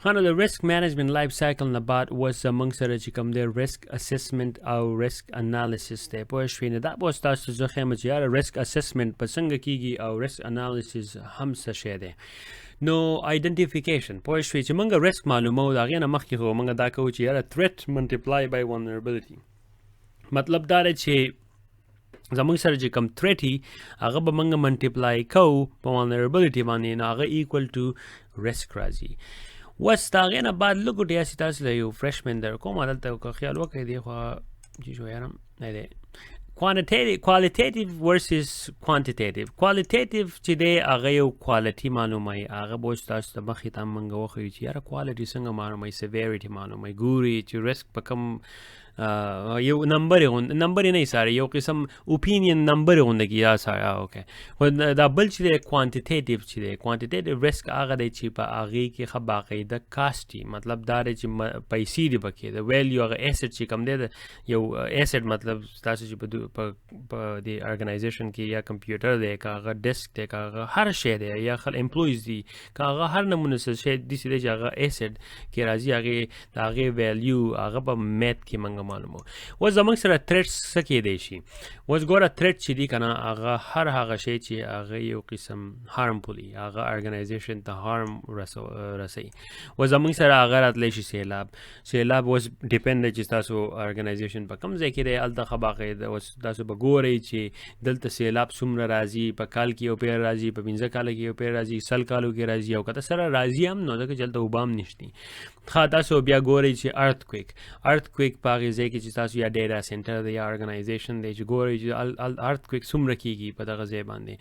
ښه، نو د risk management life cycle نه بعد اوس زمونږ سره چې کوم دی risk assessment او risk analysis دی، پوه شوې؟ نو دا به اوس تاسو زه ښیم چې یاره risk assessment په څنګه کیږي او risk analysis هم څه شی دی. نو identification، پوه شوې، چې مونږ risk معلومو، د هغې نه مخکې خو مونږ دا کوو چې یاره threat multiply by vulnerability. مطلب دا دی چې زمونږ سره چې کوم threat هغه به مونږ multiply کوو په vulnerability باندې، نو هغه equal to risk راځي. وس د هغې نه بعد لږ ډېر تاسو له یو refreshment در کوم. دلته که خیال وکړئ دی خو چې شو یاره نه دی quantitative، qualitative versus quantitative. Qualitative چې دی هغه یو quality معلوموي. هغه به اوس تاسو ته مخې ته موږ وښیو چې یاره quality څنګه معلوموي، severity معلوموي، ګوري چې risk په کوم یو number غوند، number نه سره یو قسم opinion number غوند کی یا سره. okay، خو دا بل چې دی، quantitative چې دی، quantitative risk هغه دی چې په هغې کې ښه باقاعده cost. مطلب دا دی چې پیسې دی پکې، د value هغه asset چې کوم دی، یو asset، مطلب تاسو چې په دې organization کې یا کمپیوټر دی، که هغه desk دی، که هغه هر شی دی، یا خل employees دي، که هغه هر نمونه څه شی دي چې هغه asset کې راځي، هغې د هغې value هغه په math کې موږ معلومو. اوس زموږ سره threats څه کېدی شي؟ اوس ګوره، threat چې دی که نه، هغه هر هغه شی چې هغه یو قسم harmful وي، هغه organization ته harm رسوي. اوس زموږ سره هغه راتلی شي سیلاب. سیلاب اوس depend دی چې تاسو organization په کوم ځای کې دی. هلته ښه باقاعده اوس تاسو به ګورئ چې دلته سیلاب څومره راځي، په کال کې یو پیر راځي، په 5 کالو کې یو پیر راځي، 100 کالو کې راځي، او که سره راځي هم نو ځکه چې هلته اوبه هم نشتي. ښه، تاسو بیا ګورئ چې earthquake په هغې ځای کې چې تاسو یا data center دی یا organization دی، چې ګورئ چې earthquake څومره کیږي په دغه ځای باندې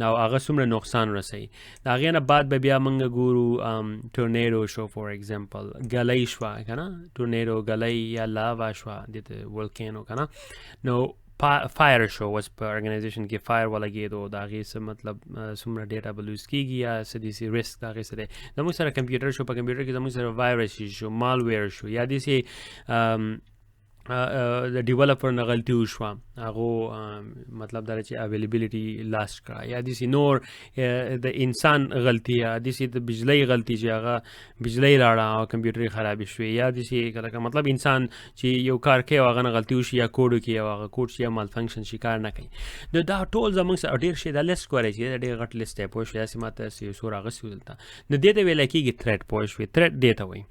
او هغه څومره نقصان رسوي. د هغې نه بعد به بیا موږ ګورو tornado شو، for example ږلۍ شوه که نه، tornado، ږلۍ یا lava شوه، دې ته volcano که نه. نو fire شو، اوس په organization کې fire ولګېدو، د هغې څه مطلب، څومره data به lose کیږي یا څه داسې risk د هغې څه دی. زموږ سره کمپیوټر شو، په کمپیوټر کې زموږ سره virus شو، malware شو، یا داسې د developer نه غلطي وشوه، هغو مطلب دا چې availability loss کړه، یا داسې نور د انسان غلطي، یا داسې د بجلۍ غلطي چې هغه بجلۍ لاړه او کمپیوټر یې خرابې شوې، یا داسې کله مطلب انسان چې یو کار کوي او هغه نه غلطي وشي یا کوډ وکړي او هغه کوډ چې یا malfunction شي، کار نه کوي. نو دا ټول زموږ سره ډېر شی دا لیست کولی چې دا ډېر غټ لیست دی، پوه شوې؟ داسې ماته یو څو راغستي وو دلته. نو دې ته ویل کېږي threat، پوه شوې؟ Threat دې ته وایي.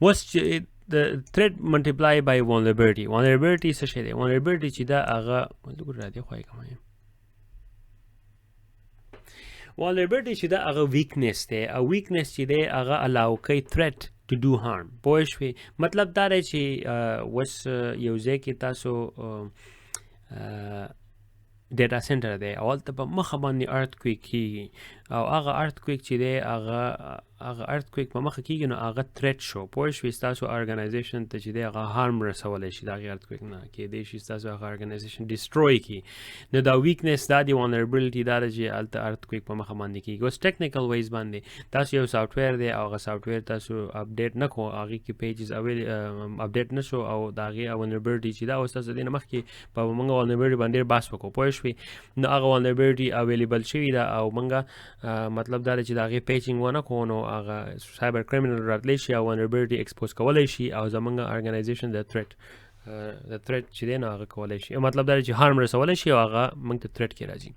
اوس چې د threat multiply by vulnerability، vulnerability څه شی دی؟ Vulnerability چې دا هغه وګوره را دې خو یې کوم، vulnerability چې دا هغه weakness دی، او weakness چې دی هغه allow کوي threat to do harm، پوه شوې؟ مطلب دا دی چې اوس یو ځای کې تاسو data center دی او هلته په مخه باندې earthquake کیږي، او هغه earthquake چې دی، هغه earthquake په مخه کیږي، نو هغه threat شو، پوه شوې؟ ستاسو organization ته چې دی هغه harm رسولی شي. د هغې earthquake نه کېدی شي ستاسو هغه organization destroy کړي. نو دا weakness دا دی، vulnerability دا ده چې هلته earthquake په مخه باندې کیږي. اوس technical wise باندې تاسو یو software دی او هغه software تاسو update نه کو، هغې کې patches update نه شو، او د هغې vulnerability چې دا اوس تاسو دې نه مخکې په موږ vulnerability باندې ډېر بحث وکړو، پوه شوې؟ نو هغه vulnerability available شوې ده او موږ مطلب دا دی چې د هغې patching ونه کړو، نو هغه cyber criminal راتلی شي او vulnerability expose کولی شي او زمونږ organization د threat چې دی نو هغه کولی شي، مطلب دا دی چې harm رسولی شي او هغه موږ ته threat کې راځي.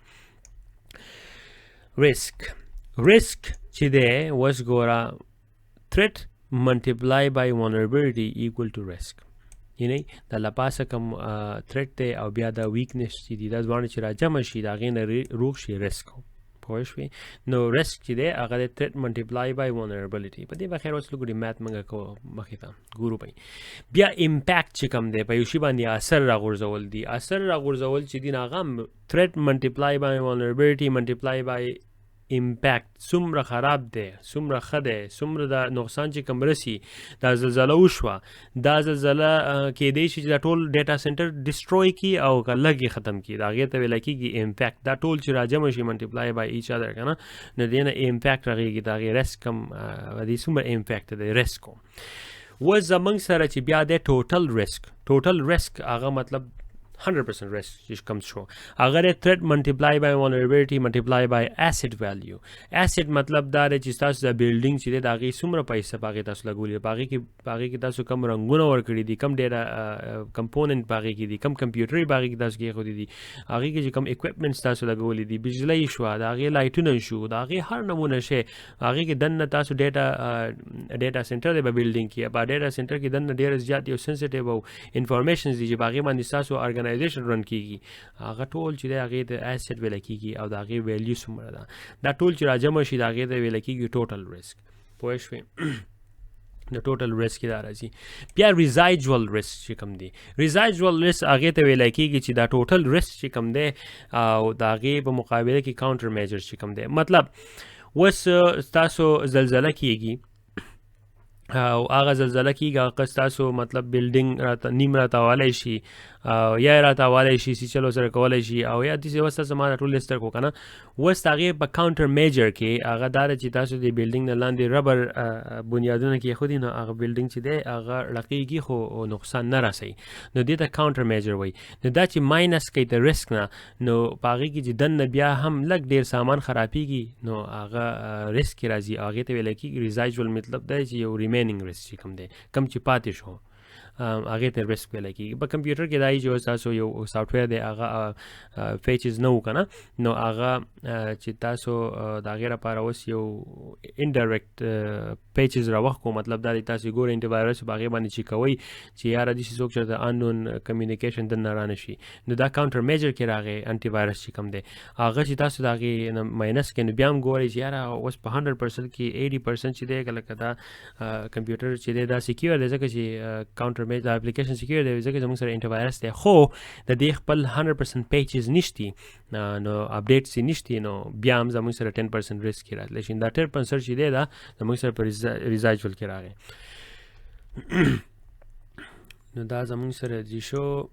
Risk چې دی، اوس ګوره، threat multiply by vulnerability equal to risk. یعنی د لپاسه کوم threat دی او بیا د weakness چې دی، دا دواړه چې راجمع شي، د هغې نه روغ شي risk، پوه شوې؟ نو risk چې دی هغه د threat multiply by vulnerability. په دې به خیر اوس لږ math موږ کوو، مخې ته ګورو پی. بیا impact چې کوم دی، په یو شي باندې اثر راغورځول دي. اثر راغورځول چې دی، هغه هم threat multiply by vulnerability multiply by impact. څومره خراب دی، څومره ښه دی، څومره د نقصان چې کوم رسی. دا زلزله وشوه، دا زلزله کېدای شي چې دا ټول data center destroy کړي او که لږ یې ختم کړي، د هغې ته ویل کېږي impact. دا ټول چې راجمع شي multiply by each other که نه، نو دې نه impact رغېږي، د هغې risk کم دې څومره impact دی risk. اوس زمونږ سره چې بیا دی total risk. Total risk هغه مطلب 100% ریسک چې کوم شو، هغه دی threat multiply by vulnerability multiply by asset value. Asset مطلب دا دی چې تاسو د building چې دی، د هغې څومره پیسې په هغې تاسو لګولي، په هغې کې تاسو کم رنګونه ورکړي دي، کم data component په هغې کې دي، کم کمپیوټر په هغې کې تاسو کېښودي دي، هغې کې چې کم equipments تاسو لګولي دي، بجلی شوه، د هغې لایټونه شو، د هغې هر نمونه شی هغې کې دننه. تاسو data center دی په building کې، په data center کې دننه ډېر زیات یو sensitive او information دي چې په هغې باندې ستاسو organization run کیږي. هغه ټول چې دی، هغې ته asset ویل کیږي او د هغې value څومره ده، دا ټول چې راجمع شي، د هغې ته ویل کیږي total risk. پوه شوې؟ د total risk کې دا راځي. بیا residual risk چې کوم دی، residual risk هغې ته ویل کیږي چې دا total risk چې کوم دی او د هغې په مقابله کې counter measure چې کوم دی. مطلب اوس تاسو زلزله کیږي او هغه زلزله کیږي، هغه تاسو مطلب building راته نیم راته شي او یا راته والی شي چې چلو سره کولای شي او یا داسې. اوس تاسو ما ټول لیست کو کنه. اوس هغه په counter measure کې هغه دا چې تاسو د building نه لاندې rubber بنیادونه کې خو دي، نو هغه building چې دی هغه ړقیږي خو نقصان نه راسي، نو دې ته counter measure وای. نو دا چې minus کوي د ریسک نه، نو په هغې کې چې دننه بیا هم لږ ډیر سامان خرابیږي، نو هغه ریسک کې راځي. هغې ته ویل کېږي residual. مطلب دا چې یو remaining risk چې کوم دی، کم چې پاتې شو، هغه ته ریسک ویل کېږي. په کمپیوټر کې دا چې تاسو یو software دی، هغه features نه وکنه، نو هغه چې تاسو د هغې لپاره اوس یو indirect patches راوخ کو، مطلب دا دی تاسو ګورئ antivirus په هغې باندې چې کوئ چې یاره داسې څوک چېرته unknown communication دننه رانه شي، نو دا counter measure کې راغی. antivirus چې کوم دی، هغه چې تاسو د هغې minus کې، نو بیا هم ګورئ چې یاره اوس په 100% کې 80% چې دی، لکه دا کمپیوټر چې دی دا secure دی، ځکه چې counter measure، دا application secure دی ځکه زموږ سره antivirus دی، خو د دې خپل 100% patches نشتی، نو updates نشتی، نو بیا هم زموږ سره 10% ریسک کې راتلی شي. دا 10% چې دی، دا زموږ سره په residual کې راغی. نو دا زموږ سره چې شو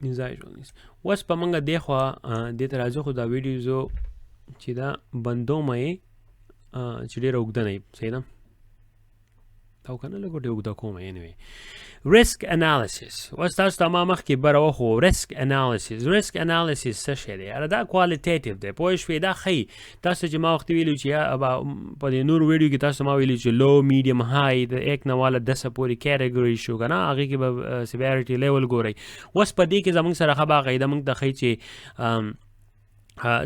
residual. اوس په موږ دی خوا دې ته راځو، خو دا ویډیو زه چې دا بندوم یې چې ډېره اوږده نه وي. صحیح ده او کنه؟ لږ ډېر اوږده کوم. Anyway، risk analysis. اوس تاسو ته ما مخکې بره وخو risk analysis. Risk analysis څه شی دی؟ یاره دا qualitative دی، پوه شوې؟ دا ښیي تاسو چې ما وختي ویلي چې په دې نورو ویډیو کې تاسو ما ویلي چې low، medium، high، د 1 نه واله 10 پورې category شو که نه، هغې کې به severity level ګورئ. اوس په دې کې زموږ سره ښه باقاعده موږ ته ښیي چې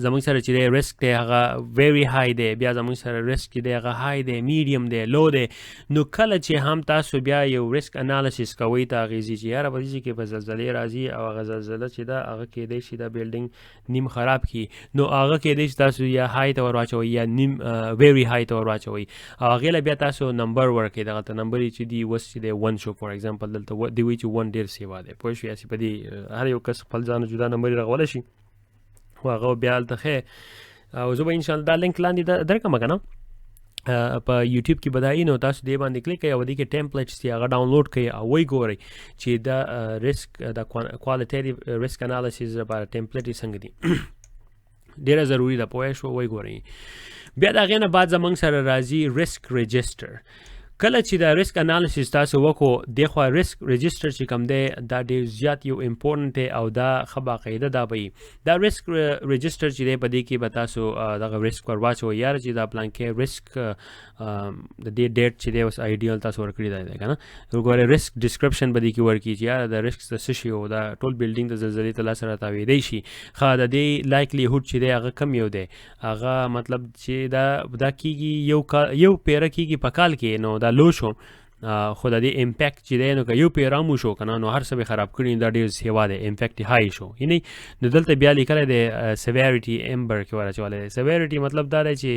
زموږ سره چې دی ریسک دی هغه very high دی، بیا زموږ سره ریسک چې دی هغه high دی، میډیم دی، low دی. نو کله چې هم تاسو بیا یو risk analysis کوئ، ته هغې ځي چې یاره په دې کې به زلزلې راځي او هغه زلزله چې ده هغه کېدای شي دا building نیم خراب کړي، نو هغه کېدای شي تاسو یا high ته ور واچوئ یا نیم very high ته ور واچوئ او هغې له بیا تاسو نمبر ورکړئ. دغه ته نمبر چې دی اوس چې دی 1 شو. For example دلته دی وایي چې 1 ډېر سیوا دی، پوه شوې؟ هسې په دې هر یو کس خپل ځان جدا نمبر رغولی شي، خو هغه بیا هلته ښه. او زه به انشاءالله دا لینک لاندې درکړم که نه، په یوټیوب کې به دا، نو تاسو دې باندې کلیک کړئ او دې کې templates دي، هغه ډاونلوډ کړئ او وی ګورئ چې دا ریسک، دا qualitative risk analysis لپاره template څنګه دي. ډیره ضروري ده، پوه شو؟ وی ګورئ. بیا د هغې نه بعد زمونږ سره راځي risk register. کله چې دا risk analysis تاسو وکړو، دغه risk register چې کوم دی دا ډیر زیات یو important دی او دا ښه باقاعده دا به دا risk register چې دی، په دې کې به تاسو دغه ریسک ور واچوئ، یاره چې دا پلان کې ریسک د دې date چې دی اوس ایډیال تاسو ورکړی دی که نه. وګورئ، risk description به دې کې ورکړي چې یاره دا ریسک څه شي او دا ټول building د زلزلې ته لاس راتاوېدی شي. ښه، د دې likelihood چې دی هغه کم یو دی، هغه مطلب چې دا کیږي یو یو پیره کیږي په کال کې، نو دا low شو، خو د دې impact چې دی، نو که یو پیرام شو کنه، نو هر څه به خراب کړي، دا ډیر سیوا دی، impact high شو. یعنی نو دلته بیا لیکلی دی severity amber کې ورچولی دی. Severity مطلب دا دی چې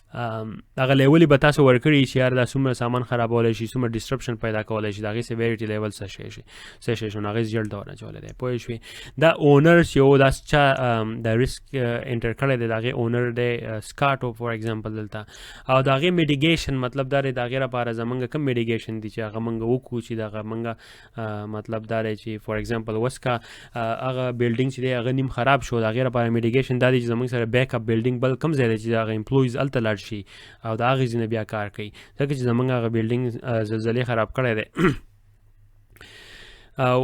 هغه level به تاسو ورکړي چې یار دا څومره سامان خرابولی شي، څومره disruption پیدا کولی شي، د هغې severity level څه شی شي، څه شی شو، نو هغې ژړ ته ورچولی دی، پوه شوې؟ دا owner چې و دا چا د ریسک enter کړی دی، د هغې owner دی سکاټو for example دلته. او د هغې mitigation مطلب دا دی د هغې لپاره زمونږ کوم mitigation دي چې هغه مونږ وکړو، چې دغه مونږ مطلب دا دی چې for example اوس که هغه building چې دی هغه نیم خراب شو، د هغې لپاره mitigation دا دی چې زمونږ سره backup building بل کوم ځای دی چې هغه employees هلته لاړ شي او د هغې ځای نه بیا کار کوي، ځکه چې زمونږ هغه building زلزلې خراب کړی دی. او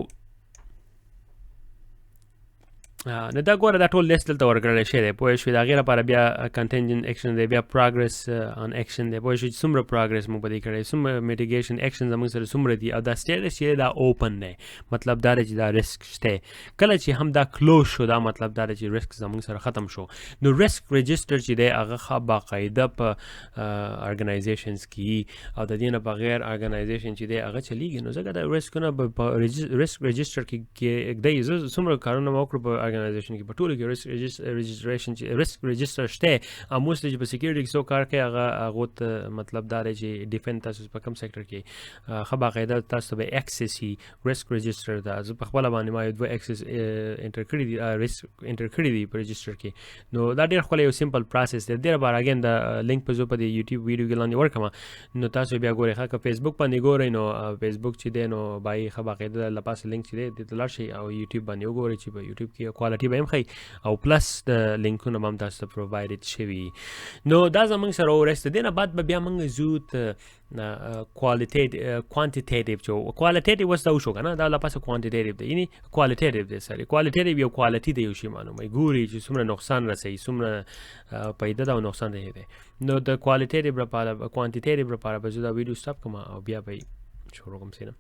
نو دا ګوره، دا ټول لیست دلته ورکړل شوی دی، پوه شوې؟ د هغې لپاره بیا contingent action دی، بیا progress on action دی، پوه شوې؟ چې څومره progress موږ په دې کړی، څومره mitigation action زموږ سره څومره دي. او دا status چې دا open دی، مطلب دا دی چې دا ریسک شته. کله چې هم دا close شو، دا مطلب دا دی چې ریسک زموږ سره ختم شو. نو risk register چې دی، هغه ښه باقاعده په organizations کې، او د دې نه بغیر organization چې دی هغه چلیږي؟ نو ځکه دا ریسکونه په risk register کې دی. زه څومره کارونه ما وکړو په organization کې، په ټولو کې risk registration چې risk register شته. او mostly چې په security کې څوک کار کوي، هغه هغه ته مطلب دا دی چې depend تاسو په کوم sector کې، ښه باقاعده تاسو به access risk register ده. زه په خپل باندې ما یو دوه access enter کړی دي، risk enter کړی دي په register کې. نو دا ډیر ښکلی یو simple process دی. ډیر بار again دا لینک په زه په یوټیوب ویډیو کې لاندې ورکم، نو تاسو بیا ګورئ. ښه، که فیسبوک باندې ګورئ، نو فیسبوک چې دی، نو بای ښه باقاعده لپاسه لینک چې دی، دې ته لاړ شئ او یوټیوب باندې وګورئ، چې په یوټیوب کې quality به هم ښه او plus د لینکونه به هم تاسو ته provided شوي. نو دا زمونږ سره ورسته دینه بعد به بیا موږ ځو ته quantitative. چې qualitative وسته وشو کنه، دا لپاسه quantitative دی، یعنی qualitative دی، sorry، qualitative یو quality دی، یو شی معلومه ګوري چې څومره نقصان رسي، څومره پیدا ده او نقصان دی دی. نو د qualitative لپاره، quantitative لپاره به زه دا ویډیو stop کوم او بیا به شروع کوم. سینه.